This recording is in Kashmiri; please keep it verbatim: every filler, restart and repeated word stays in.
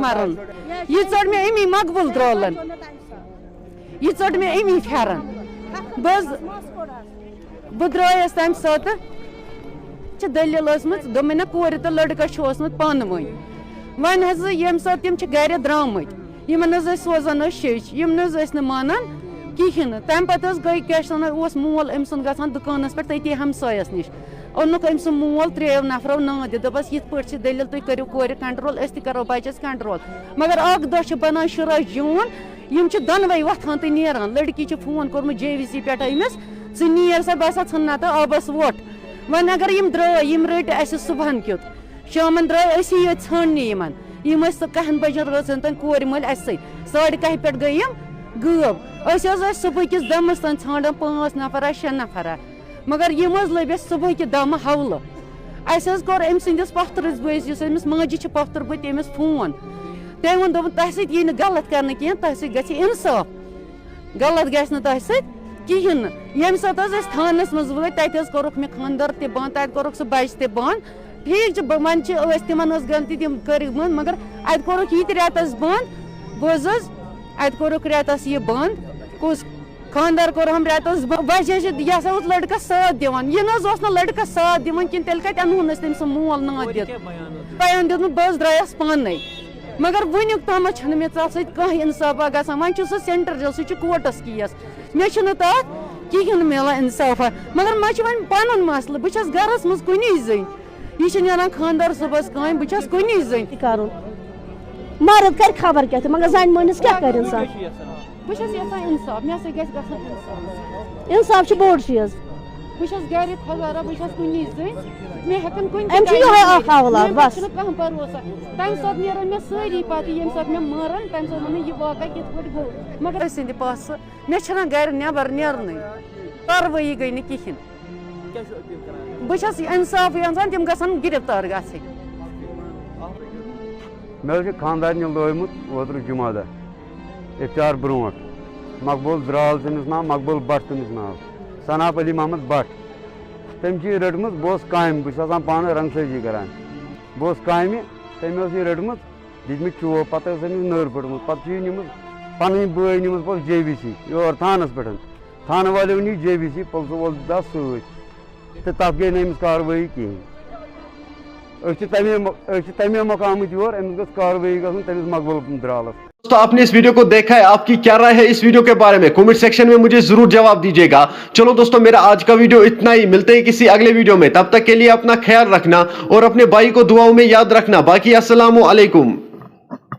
مَرُن۔ یہِ ژٔٹ مےٚ أمی مقبول درٛالَن۔ یہِ ژٔٹ مےٚ أمی پھٮ۪رَن۔ بہٕ حظ، بہٕ درٛایَس تَمہِ ساتہٕ، چھِ دٔلیٖل ٲسمٕژ، دوٚپمَے نہ، کورِ تہٕ لٔڑکَس چھُ اوسمُت پانہٕ ؤنۍ۔ وۄنۍ حظ ییٚمہِ ساتہٕ تِم چھِ گَرِ درٛامٕتۍ، یِمَن حظ أسۍ سوزان ٲسۍ شیٚچھ، یِم نہ حظ ٲسۍ نہٕ مانان کِہیٖنۍ نہٕ۔ تَمہِ پَتہٕ حظ گٔے، کیٛاہ چھِ وَنان، اوس مول أمۍ سُنٛد گژھان دُکانَس پٮ۪ٹھ تٔتی ہمسایَس نِش۔ اوٚنُکھ أمۍ سُنٛد مول ترٛیٚیو نفرو ناد دِتھ، دوٚپَس، "یِتھ پٲٹھۍ چھِ دٔلیٖل، تُہۍ کٔرِو کورِ control، أسۍ تہِ کَرو بَچَس control۔" مگر اَکھ دۄہ چھِ بَنان شُراہ جوٗن، یِم چھِ دۄنوَے وۄتھان تہٕ نیران۔ لٔڑکی چھِ فون کوٚرمُت جے وی سی پٮ۪ٹھ أمِس، "ژٕ نیر سا، بہٕ ہسا ژھٕنہٕ نَتہٕ آبَس وۄٹھ۔" وۄنۍ اگر یِم درٛاے، یِم رٔٹۍ اَسہِ صُبحَن کیُتھ، شامَن درٛاے أسی یٲتۍ ژھانٛڈنہِ یِمَن۔ یِم ٲسۍ سُہ کَہَن بَجَن رٲژ ہٕنٛدۍ تام کورِ مٲلۍ اَسہِ سۭتۍ۔ ساڑِ کَہہِ پٮ۪ٹھ گٔے یِم غٲب۔ أسۍ حظ ٲسۍ صُبحٕکِس دَمَس تام ژھانٛڈان، پانٛژھ نفر ہا، شےٚ نفر ہا۔ مگر یِم حظ لٔبۍ اَسہِ صُبحٕکہِ دَمہٕ حولہٕ۔ اَسہِ حظ کوٚر أمۍ سٕنٛدِس پۄپھتٕرِس بٲیِس، یُس أمِس ماجہِ چھِ پۄپھتٕر بہٕ، تٔمِس فون۔ تٔمۍ ووٚن، دوٚپُن، "تۄہہِ سۭتۍ یی نہٕ غلط کرنہٕ کینٛہہ، تۄہہِ سۭتۍ گژھِ اِنصاف۔ غلط گژھِ نہٕ تۄہہِ سۭتۍ کِہیٖنۍ نہٕ۔" ییٚمہِ ساتہٕ حظ أسۍ تھانَس منٛز وٲتۍ، تَتہِ حظ کوٚرُکھ مےٚ خانٛدار تہِ بنٛد، تَتہِ کوٚرُکھ سُہ بَچہٕ تہِ بنٛد۔ ٹھیٖک چھُ، بہٕ وَنہٕ چھِ، ٲسۍ تِمَن ٲس غلطی، تِم کٔرِکھ بنٛد، مگر اَتہِ کوٚرُکھ یہِ تہِ رٮ۪تَس بنٛد۔ بوز حظ، اَتہِ کوٚرُکھ رٮ۪تَس یہِ بنٛد۔ کُس خانٛدار کوٚرہم رٮ۪تَس بنٛد۔ وجہ چھِ، یہِ ہسا اوس لٔڑکَس ساتھ دِوان۔ یہِ نہ حظ اوس نہٕ لٔڑکَس ساتھ دِوان کِہیٖنۍ، تیٚلہِ کَتہِ اَنہون أسۍ تٔمۍ سُنٛد مول ناد دِتھ؟ بیان دیُتمُت، بہٕ حظ درٛایَس پانَے۔ مگر وٕنیُک تامَتھ چھُنہٕ مےٚ ژےٚ سۭتۍ کانٛہہ اِنصافا گژھان۔ وۄنۍ چھُ سُہ سٮ۪نٹَر جیل، سُہ چھُ کوٹَس کیس۔ مےٚ چھُنہٕ تَتھ کِہیٖنۍ مِلان اِنصافا۔ مگر مےٚ چھُ وۄنۍ پَنُن مسلہٕ، بہٕ چھَس گَرَس منٛز کُنی زٔنۍ۔ یہِ چھِ نیران خانٛدار صُبحَس کامہِ، بہٕ چھَس کُنی زٔنۍ۔ تہِ کَرُن۔ مرد کرِ خبر کیٛاہ تہِ، مگر زنہِ مٔہنِوِس کیٛاہ کرِ اِنسان؟ بہٕ چھَس یَژھان اِنصاف، مےٚ ہسا گژھِ گژھُن اِنصاف۔ اِنصاف چھُ بوٚڑ چیٖز۔ بہٕ چھَس گرِ خۄدا رب، بہٕ چھَس کُنی زٔنۍ، مےٚ ہٮ۪کَن کُنہِ تہِ أمۍ چھُ ٹایمہٕ یِہوٚے اَکھ اولاد، مےٚ بَس۔ چھُنہٕ کانٛہہ بروسہٕ۔ تَمہِ ساتہٕ نیرَن مےٚ سٲری پَتہٕ، ییٚمہِ ساتہٕ مےٚ مارَن، تَمہِ ساتہٕ وَنَن، "یہِ واقعہ کِتھ پٲٹھۍ گوٚو؟" مگر أسۍ سٕنٛدِ پاسہٕ مےٚ چھَنہٕ گَرِ نٮ۪بَر نیرنٕے۔ کاروٲیی گٔے نہٕ کِہیٖنۍ۔ بہٕ چھَس اِنصافٕے یَژھان، تِم گژھن گِرفتار گژھٕنۍ۔ مےٚ حظ چھُ خانٛدارنہِ لویمُت اوترٕ جُمعہ دۄہ اِفطار برونٛٹھ۔ مقبول درٛال تٔمِس ناو، مقبول بٹ تٔمِس ناو، ثناء علی محمد بٹ۔ تٔمۍ چھِ یہِ رٔٹمٕژ، بہٕ اوسُس کامہِ، بہٕ چھُس آسان پانہٕ رنٛگہٕ سٲزی کران۔ بہٕ اوسُس کامہِ، تٔمۍ اوس یہِ رٔٹمٕژ، دِتمٕتۍ چوب، پتہٕ ٲس أمِس نٔر پھٔٹمٕژ، پتہٕ چھُ یہِ نِمٕژ، پنٕنۍ بٲے نِمٕژ پتہٕ جے وی سی یور تھانس پٮ۪ٹھ۔ تھانہٕ والیو نی جے وی سی، پُلسہٕ وول دیُت اَتھ سۭتۍ۔ تہٕ تَتھ گٔے نہٕ أمِس کاروٲیی کِہیٖنۍ۔ أسۍ چھِ تَمے مۄ-، أسۍ چھِ تَمے مۄکھٕ آمٕتۍ یور، أمِس گٔژھ کاروٲیی گژھٕنۍ تٔمِس مقبول درٛالَس۔ دوستو، आपने इस वीडियो को देखा है, आपकी क्या राय है इस वीडियो के बारे में? कमेंट सेक्शन में मुझे जरूर जवाब दीजिएगा। चलो दोस्तों, मेरा आज का वीडियो इतना ही, मिलते हैं किसी अगले वीडियो में, तब तक के लिए अपना ख्याल रखना और अपने भाई को दुआओं में याद रखना। बाकी अस्सलाम वालेकुम।